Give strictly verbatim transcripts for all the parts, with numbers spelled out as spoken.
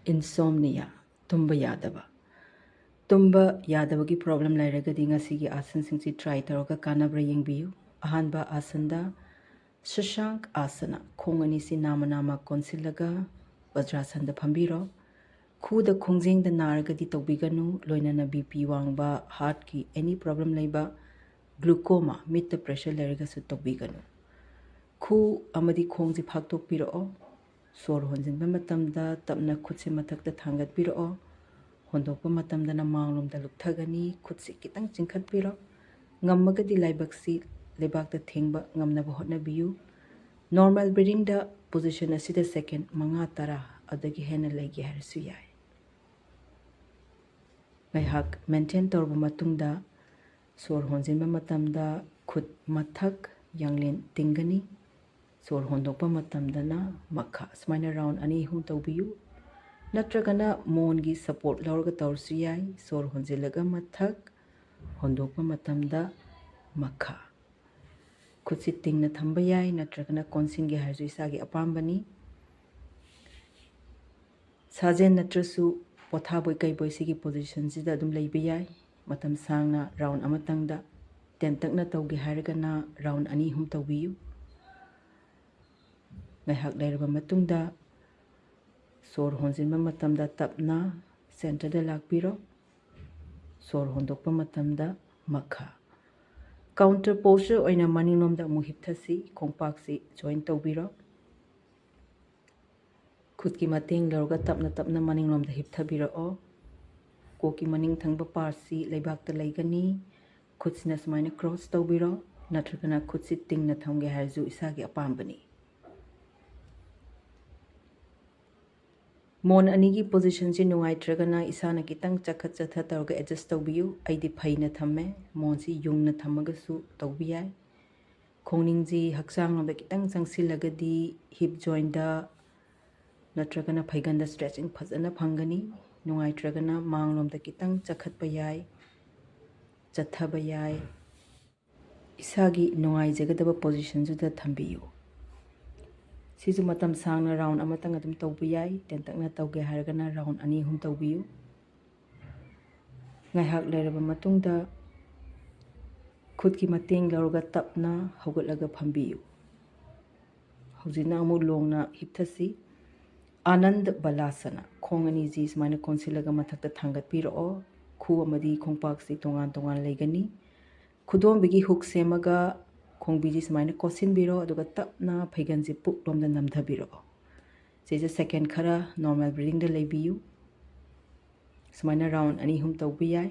Insomnia, ꯇꯨꯝꯕ ꯌꯥꯗꯕ꯫ ꯇꯨꯝꯕ ꯌꯥꯗꯕꯒꯤ problem ꯂꯩꯔꯒꯗꯤ ꯉꯁꯤꯒꯤ ꯑꯥꯁꯟꯁꯤꯡꯁꯤ try ꯇꯧꯔꯒ ꯀꯥꯟꯅꯕ꯭ꯔꯥ ꯌꯦꯡꯕꯤꯌꯨ꯫ ꯑꯍꯥꯟꯕ ꯑꯥꯁꯟꯗ ꯁꯁꯥꯡꯛ ꯑꯥꯁꯅ, ꯈꯣꯡ ꯑꯅꯤꯁꯤ ꯅꯥꯃ ꯅꯥꯃ ꯀꯣꯟꯁꯤꯜꯂꯒ ꯕꯖ꯭ꯔꯥꯁꯟꯗ ꯐꯝꯕꯤꯔꯣ꯫ ꯈꯨꯗ ꯈꯣꯡꯖꯦꯡꯗ ꯅꯥꯔꯒꯗꯤ ꯇꯧꯕꯤꯒꯅꯨ, ꯂꯣꯏꯅꯅ BP ꯋꯥꯡꯕ, heartꯀꯤ any problem ꯂꯩꯕ, glaucoma, ꯃꯤꯠꯇ pressure ꯂꯩꯔꯒꯁꯨ ꯇꯧꯕꯤꯒꯅꯨ꯫ ꯈꯨ ꯑꯃꯗꯤ ꯈꯣꯡꯁꯤ ꯐꯥꯛꯇꯣꯛꯄꯤꯔꯛꯑꯣ꯫ ꯁꯣꯔ ꯍꯣꯟꯖꯤꯟꯕ ꯃꯇꯝꯗ ꯇꯞꯅ ꯈꯨꯠꯁꯤ ꯃꯊꯛꯇ ꯊꯥꯡꯒꯠꯄꯤꯔꯛꯑꯣ꯫ ꯍꯣꯟꯗꯣꯛꯄ ꯃꯇꯝꯗꯅ ꯃꯥꯡꯂꯣꯝꯗ ꯂꯨꯞꯊꯒꯅꯤ꯫ ꯈꯨꯠꯁꯤ ꯈꯤꯇꯪ ꯆꯤꯡꯈꯠꯄꯤꯔꯣ꯫ ꯉꯝꯃꯒꯗꯤ ꯂꯥꯏꯕꯛꯁꯤ ꯂꯩꯕꯥꯛꯇ ꯊꯦꯡꯕ ꯉꯝꯅꯕ ꯍꯣꯠꯅꯕꯤꯌꯨ꯫ Normal breathingꯗ position ꯑꯁꯤꯗ second ꯃꯉꯥ ꯇꯔꯥ ꯑꯗꯨꯗꯒꯤ ꯍꯦꯟꯅ ꯂꯩꯒꯦ ꯍꯥꯏꯔꯁꯨ ꯌꯥꯏ꯫ ꯉꯥꯏꯍꯥꯛ maintain ꯇꯧꯔꯕ ꯃꯇꯨꯡꯗ ꯁꯣꯔ ꯍꯣꯟꯖꯤꯟꯕ ꯃꯇꯝꯗ ꯈꯨꯠ ꯃꯊꯛ ꯌꯥꯡꯂꯦꯟ ꯇꯤꯡꯒꯅꯤ꯫ ꯁꯣꯔ ꯍꯣꯟꯗꯣꯛꯄ ꯃꯇꯝꯗꯅ ꯃꯈꯥ꯫ ꯁꯨꯃꯥꯏꯅ round ꯑꯅꯤ ꯑꯍꯨꯝ ꯇꯧꯕꯤꯌꯨ꯫ ꯅꯠꯇ꯭ꯔꯒꯅ ꯃꯣꯟꯒꯤ support ꯂꯧꯔꯒ ꯇꯧꯔꯁꯨ ꯌꯥꯏ꯫ ꯁꯣꯔ ꯍꯣꯟꯖꯤꯜꯂꯒ ꯃꯊꯛ, ꯍꯣꯟꯗꯣꯛꯄ ꯃꯇꯝꯗ ꯃꯈꯥ꯫ ꯈꯨꯠꯁꯤ ꯇꯤꯡꯅ ꯊꯝꯕ ꯌꯥꯏ, ꯅꯠꯇ꯭ꯔꯒꯅ ꯀꯣꯟꯁꯤꯟꯒꯦ ꯍꯥꯏꯔꯁꯨ ꯏꯁꯥꯒꯤ ꯑꯄꯥꯝꯕꯅꯤ꯫ ꯁꯥꯖꯦꯜ ꯅꯠꯇ꯭ꯔꯁꯨ ꯄꯣꯊꯥꯕꯣꯏ ꯀꯩꯕꯣꯏ ꯁꯤꯒꯤ positionꯁꯤꯗ ꯑꯗꯨꯝ ꯂꯩꯕ ꯌꯥꯏ꯫ ꯃꯇꯝ ꯁꯥꯡꯅ round ꯑꯃꯇꯪꯗ ꯇꯦꯟꯇꯛꯅ ꯇꯧꯒꯦ ꯍꯥꯏꯔꯒꯅ round ꯑꯅꯤ ꯑꯍꯨꯝ ꯇꯧꯕꯤꯌꯨ꯫ ꯉꯥꯏꯍꯥꯛ ꯂꯩꯔꯕ ꯃꯇꯨꯡꯗ ꯁꯣꯔ ꯍꯣꯟꯖꯤꯟꯕ ꯃꯇꯝꯗ ꯇꯞꯅ centreꯗ ꯂꯥꯛꯄꯤꯔꯣ꯫ ꯁꯣꯔ ꯍꯣꯟꯗꯣꯛꯄ ꯃꯇꯝꯗ ꯃꯈꯥ꯫ Counter posture ꯑꯣꯏꯅ ꯃꯅꯤꯡꯂꯣꯝꯗ ꯑꯃꯨꯛ ꯍꯤꯞꯊꯁꯤ꯫ ꯈꯣꯡꯄꯥꯛꯁꯤ join ꯇꯧꯕꯤꯔꯣ꯫ ꯈꯨꯠꯀꯤ ꯃꯇꯦꯡ ꯂꯧꯔꯒ ꯇꯞꯅ ꯇꯞꯅ ꯃꯅꯤꯡꯂꯣꯝꯗ ꯍꯤꯞꯊꯕꯤꯔꯛꯑꯣ꯫ ꯀꯣꯛꯀꯤ ꯃꯅꯤꯡ ꯊꯪꯕ partꯁꯤ ꯂꯩꯕꯥꯛꯇ ꯂꯩꯒꯅꯤ꯫ ꯈꯨꯠꯁꯤꯅ ꯁꯨꯃꯥꯏꯅ cross ꯇꯧꯕꯤꯔꯣ, ꯅꯠꯇ꯭ꯔꯒꯅ ꯈꯨꯠꯁꯤ ꯇꯤꯡꯅ ꯊꯝꯒꯦ ꯍꯥꯏꯔꯁꯨ ꯏꯁꯥꯒꯤ ꯑꯄꯥꯝꯕꯅꯤ꯫ ꯃꯣꯟ ꯑꯅꯤꯒꯤ positionꯁꯤ ꯅꯨꯡꯉꯥꯏꯇ꯭ꯔꯒꯅ ꯏꯁꯥꯅ ꯈꯤꯇꯪ ꯆꯈꯠ ꯆꯠꯊ ꯇꯧꯔꯒ adjust ꯇꯧꯕꯤꯌꯨ꯫ ꯑꯩꯗꯤ ꯐꯩꯅ ꯊꯝꯃꯦ, ꯃꯣꯟꯁꯤ ꯌꯨꯡꯅ ꯊꯝꯃꯒꯁꯨ ꯇꯧꯕ ꯌꯥꯏ꯫ ꯈꯣꯡꯅꯤꯡꯁꯤ ꯍꯛꯆꯥꯡꯂꯣꯝꯗ ꯈꯤꯇꯪ ꯆꯪꯁꯤꯜꯂꯒꯗꯤ hip jointꯗ ꯅꯠꯇ꯭ꯔꯒꯅ ꯐꯩꯒꯟꯗ stretching ꯐꯖꯅ ꯐꯪꯒꯅꯤ꯫ ꯅꯨꯡꯉꯥꯏꯇ꯭ꯔꯒꯅ ꯃꯥꯡꯂꯣꯝꯗ ꯈꯤꯇꯪ ꯆꯈꯠꯄ ꯌꯥꯏ, ꯆꯠꯊꯕ ꯌꯥꯏ꯫ ꯏꯁꯥꯒꯤ ꯅꯨꯡꯉꯥꯏꯖꯒꯗꯕ positionꯗꯨꯗ ꯊꯝꯕꯤꯌꯨ꯫ ꯁꯤꯁꯨ ꯃꯇꯝ ꯁꯥꯡꯅ ꯔꯥꯎꯟ ꯑꯃꯇꯪ ꯑꯗꯨꯝ ꯇꯧꯕ ꯌꯥꯏ꯫ ꯇꯦꯟꯇꯛꯅ ꯇꯧꯒꯦ ꯍꯥꯏꯔꯒꯅ ꯔꯥꯎꯟ ꯑꯅꯤ ꯑꯍꯨꯝ ꯇꯧꯕꯤꯌꯨ꯫ ꯉꯥꯏꯍꯥꯛ ꯂꯩꯔꯕ ꯃꯇꯨꯡꯗ ꯈꯨꯠꯀꯤ ꯃꯇꯦꯡ ꯂꯧꯔꯒ ꯇꯞꯅ ꯍꯧꯒꯠꯂꯒ ꯐꯝꯕꯤꯌꯨ꯫ ꯍꯧꯖꯤꯛꯅ ꯑꯃꯨꯛ ꯂꯣꯡꯅ ꯍꯤꯞꯊꯁꯤ꯫ ꯑꯥꯅꯟꯗ ꯕꯂꯥꯁꯅ, ꯈꯣꯡ ꯑꯅꯤꯁꯤ ꯁꯨꯃꯥꯏꯅ ꯀꯣꯟꯁꯤꯜꯂꯒ ꯃꯊꯛꯇ ꯊꯥꯡꯒꯠꯄꯤꯔꯛꯑꯣ꯫ ꯈꯨ ꯑꯃꯗꯤ ꯈꯣꯡꯄꯥꯛꯁꯤ ꯇꯣꯉꯥꯟ ꯇꯣꯉꯥꯟ ꯂꯩꯒꯅꯤ꯫ ꯈꯨꯗꯣꯝꯕꯤꯒꯤ ꯍꯨꯛ ꯁꯦꯝꯃꯒ ꯈꯣꯡꯕꯤꯁꯤ ꯁꯨꯃꯥꯏꯅ ꯀꯣꯠꯁꯤꯟꯕꯤꯔꯣ, ꯑꯗꯨꯒ ꯇꯞꯅ ꯐꯩꯒꯟꯁꯤ ꯄꯨꯛ ꯂꯣꯝꯗ ꯅꯝꯊꯕꯤꯔꯛꯑꯣ꯫ ꯁꯤꯁꯦ ꯁꯦꯀꯦꯟ ꯈꯔ ꯅꯣꯔꯃꯦꯜ ꯕ꯭ꯔꯤꯗꯤꯡꯗ ꯂꯩꯕꯤꯌꯨ꯫ ꯁꯨꯃꯥꯏꯅ ꯔꯥꯎꯟ ꯑꯅꯤ ꯑꯍꯨꯝ ꯇꯧꯕ ꯌꯥꯏ꯫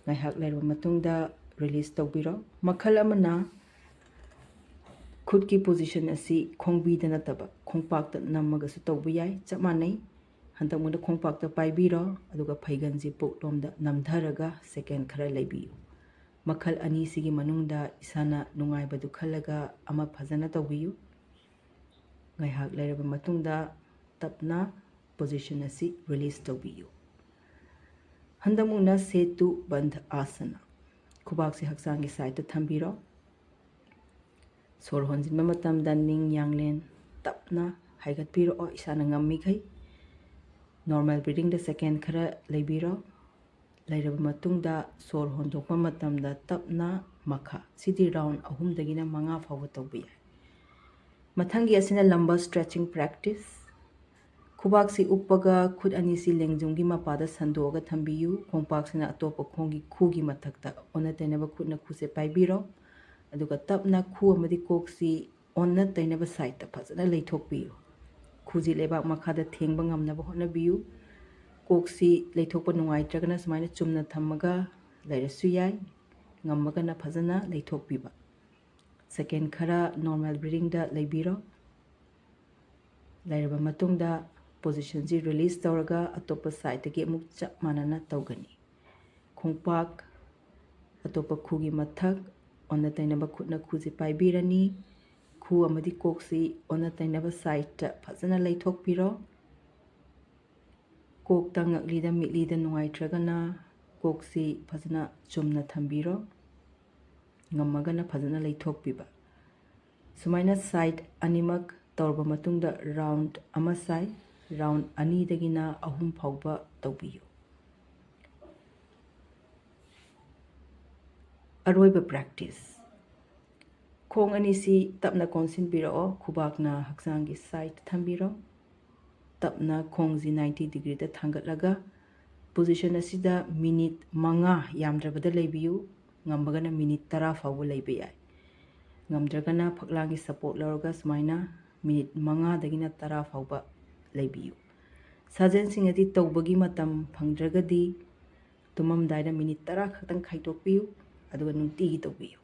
ꯉꯥꯏꯍꯥꯛ ꯂꯩꯔꯕ ꯃꯇꯨꯡꯗ ꯔꯤꯂꯤꯁ ꯇꯧꯕꯤꯔꯣ꯫ ꯃꯈꯜ ꯑꯃꯅ ꯈꯨꯠꯀꯤ ꯄꯣꯖꯤꯁꯟ ꯑꯁꯤ ꯈꯣꯡꯕꯤꯗ ꯅꯠꯇꯕ ꯈꯣꯡꯄꯥꯛꯇ ꯅꯝꯃꯒꯁꯨ ꯇꯧꯕ ꯌꯥꯏ꯫ ꯆꯞ ꯃꯥꯟꯅꯩ꯫ ꯍꯟꯗꯛ ꯃꯨꯟꯗ ꯈꯣꯡꯄꯥꯛꯇ ꯄꯥꯏꯕꯤꯔꯣ, ꯑꯗꯨꯒ ꯐꯩꯒꯟꯁꯤ ꯄꯨꯛꯂꯣꯝꯗ ꯅꯝꯊꯔꯒ ꯁꯦꯀꯦꯟ ꯈꯔ ꯂꯩꯕꯤꯌꯨ꯫ ꯃꯈꯜ ꯑꯅꯤꯁꯤꯒꯤ ꯃꯅꯨꯡꯗ ꯏꯁꯥꯅ ꯅꯨꯡꯉꯥꯏꯕꯗꯨ ꯈꯜꯂꯒ ꯑꯃ ꯐꯖꯅ ꯇꯧꯕꯤꯌꯨ꯫ ꯉꯥꯏꯍꯥꯛ ꯂꯩꯔꯕ ꯃꯇꯨꯡꯗ ꯇꯞꯅ ꯄꯣꯖꯤꯁꯟ ꯑꯁꯤ ꯔꯤꯂꯤꯁ ꯇꯧꯕꯤꯌꯨ꯫ ꯍꯟꯗꯛ ꯃꯨꯟꯅ ꯁꯦꯇꯨ ꯕꯟꯙ ꯑꯥꯁꯅ꯫ ꯈꯨꯕꯥꯛꯁꯤ ꯍꯛꯆꯥꯡꯒꯤ ꯁꯥꯏꯠꯇ ꯊꯝꯕꯤꯔꯣ꯫ ꯁꯣꯔ ꯍꯣꯟꯖꯤꯟꯕ ꯃꯇꯝꯗ ꯅꯤꯡ ꯌꯥꯡꯂꯦꯟ ꯇꯞꯅ ꯍꯥꯏꯒꯠꯄꯤꯔꯛꯑꯣ, ꯏꯁꯥꯅ ꯉꯝꯃꯤꯈꯩ꯫ ꯅꯣꯔꯃꯦꯜ ꯕ꯭ꯔꯤꯗꯤꯡꯗ ꯁꯦꯀꯦꯟ ꯈꯔ ꯂꯩꯕꯤꯔꯣ꯫ ꯂꯩꯔꯕ ꯃꯇꯨꯡꯗ ꯁꯣꯔ ꯍꯣꯟꯗꯣꯛꯄ ꯃꯇꯝꯗ ꯇꯞꯅ ꯃꯈꯥ꯫ ꯁꯤꯗꯤ ꯔꯥꯎꯟ ꯑꯍꯨꯝꯗꯒꯤꯅ ꯃꯉꯥ ꯐꯥꯎꯕ ꯇꯧꯕ ꯌꯥꯏ꯫ ꯃꯊꯪꯒꯤ ꯑꯁꯤꯅ ꯂꯝꯕꯔ ꯁ꯭ꯇ꯭ꯔꯦꯆꯤꯡ ꯄ꯭ꯔꯦꯛꯇꯤꯁ꯫ ꯈꯨꯕꯥꯛꯁꯤ ꯎꯞꯄꯒ ꯈꯨꯠ ꯑꯅꯤꯁꯤ ꯂꯦꯡꯖꯨꯝꯒꯤ ꯃꯄꯥꯗ ꯁꯟꯗꯣꯛꯑꯒ ꯊꯝꯕꯤꯌꯨ꯫ ꯈꯣꯡꯄꯥꯛꯁꯤꯅ ꯑꯇꯣꯞꯄ ꯈꯣꯡꯒꯤ ꯈꯨꯒꯤ ꯃꯊꯛꯇ, ꯑꯣꯟꯅ ꯇꯩꯅꯕ ꯈꯨꯠꯅ ꯈꯨꯁꯦ ꯄꯥꯏꯕꯤꯔꯣ꯫ ꯑꯗꯨꯒ ꯇꯞꯅ ꯈꯨ ꯑꯃꯗꯤ ꯀꯣꯛꯁꯤ ꯑꯣꯟꯅ ꯇꯩꯅꯕ ꯁꯥꯏꯠꯇ ꯐꯖꯅ ꯂꯩꯊꯣꯛꯄꯤꯌꯨ꯫ ꯈꯨꯖꯤ ꯂꯩꯕꯥꯛ ꯃꯈꯥꯗ ꯊꯦꯡꯕ ꯉꯝꯅꯕ ꯍꯣꯠꯅꯕꯤꯌꯨ꯫ ꯀꯣꯛꯁꯤ ꯂꯩꯊꯣꯛꯄ ꯅꯨꯡꯉꯥꯏꯇ꯭ꯔꯒꯅ ꯁꯨꯃꯥꯏꯅ ꯆꯨꯝꯅ ꯊꯝꯃꯒ ꯂꯩꯔꯁꯨ ꯌꯥꯏ꯫ ꯉꯝꯃꯒꯅ ꯐꯖꯅ ꯂꯩꯊꯣꯛꯄꯤꯕ꯫ ꯁꯦꯀꯦꯟ ꯈꯔ ꯅꯣꯔꯃꯦꯜ ꯕ꯭ꯔꯤꯗꯤꯡꯗ ꯂꯩꯕꯤꯔꯣ꯫ ꯂꯩꯔꯕ ꯃꯇꯨꯡꯗ ꯄꯣꯖꯤꯁꯟꯁꯤ ꯔꯤꯂꯤꯁ ꯇꯧꯔꯒ ꯑꯇꯣꯞꯄ ꯁꯥꯏꯠꯇꯒꯤ ꯑꯃꯨꯛ ꯆꯞ ꯃꯥꯟꯅꯅ ꯇꯧꯒꯅꯤ꯫ ꯈꯣꯡꯄꯥꯛ ꯑꯇꯣꯞꯄ ꯈꯨꯒꯤ ꯃꯊꯛ, ꯑꯣꯟꯅ ꯇꯩꯅꯕ ꯈꯨꯠꯅ ꯈꯨꯁꯤ ꯄꯥꯏꯕꯤꯔꯅꯤ꯫ ꯈꯨ ꯑꯃꯗꯤ ꯀꯣꯛꯁꯤ ꯑꯣꯟꯅ ꯇꯩꯅꯕ ꯁꯥꯏꯠꯇ ꯐꯖꯅ ꯂꯩꯊꯣꯛꯄꯤꯔꯣ꯫ ꯀꯣꯛꯇ ꯉꯛꯂꯤꯗ ꯃꯤꯠꯂꯤꯗ ꯅꯨꯡꯉꯥꯏꯇ꯭ꯔꯒꯅ ꯀꯣꯛꯁꯤ ꯐꯖꯅ ꯆꯨꯝꯅ ꯊꯝꯕꯤꯔꯣ꯫ ꯉꯝꯃꯒꯅ ꯐꯖꯅ ꯂꯩꯊꯣꯛꯄꯤꯕ꯫ ꯁꯨꯃꯥꯏꯅ ꯁꯥꯏꯠ ꯑꯅꯤꯃꯛ ꯇꯧꯔꯕ ꯃꯇꯨꯡꯗ round ꯑꯃ ꯁꯥꯏ꯫ Round ꯑꯅꯤꯗꯒꯤꯅ ꯑꯍꯨꯝ ꯐꯥꯎꯕ ꯇꯧꯕꯤꯌꯨ꯫ ꯑꯔꯣꯏꯕ practice꯫ ꯈꯣꯡ ꯑꯅꯤꯁꯤ ꯇꯞꯅ ꯀꯣꯟꯁꯤꯟꯕꯤꯔꯛꯑꯣ, ꯈꯨꯕꯥꯛꯅ ꯍꯛꯆꯥꯡꯒꯤ side ꯊꯝꯕꯤꯔꯣ꯫ ꯇꯞꯅ ꯈꯣꯡꯁꯤ ninety degreeꯗ ꯊꯥꯡꯒꯠꯂꯒ position ꯑꯁꯤꯗ minute ꯃꯉꯥ ꯌꯥꯝꯗ꯭ꯔꯕꯗ ꯂꯩꯕꯤꯌꯨ꯫ ꯉꯝꯃꯒꯅ minute ꯇꯔꯥ ꯐꯥꯎꯕ ꯂꯩꯕ ꯌꯥꯏ꯫ ꯉꯝꯗ꯭ꯔꯒꯅ ꯐꯛꯂꯥꯡꯒꯤ support ꯂꯧꯔꯒ ꯁꯨꯃꯥꯏꯅ minute ꯃꯉꯥꯗꯒꯤꯅ ꯇꯔꯥ ꯐꯥꯎꯕ ꯂꯩꯕꯤꯌꯨ꯫ ꯁꯥꯖꯦꯜꯁꯤꯡ ꯑꯁꯤ ꯇꯧꯕꯒꯤ ꯃꯇꯝ ꯐꯪꯗ꯭ꯔꯒꯗꯤ ꯇꯨꯝꯃꯝꯗꯥꯏꯗ minute ꯇꯔꯥ ꯈꯛꯇꯪ ꯈꯥꯏꯗꯣꯛꯄꯤꯌꯨ, ꯑꯗꯨꯒ ꯅꯨꯡꯇꯤꯒꯤ ꯇꯧꯕꯤꯌꯨ꯫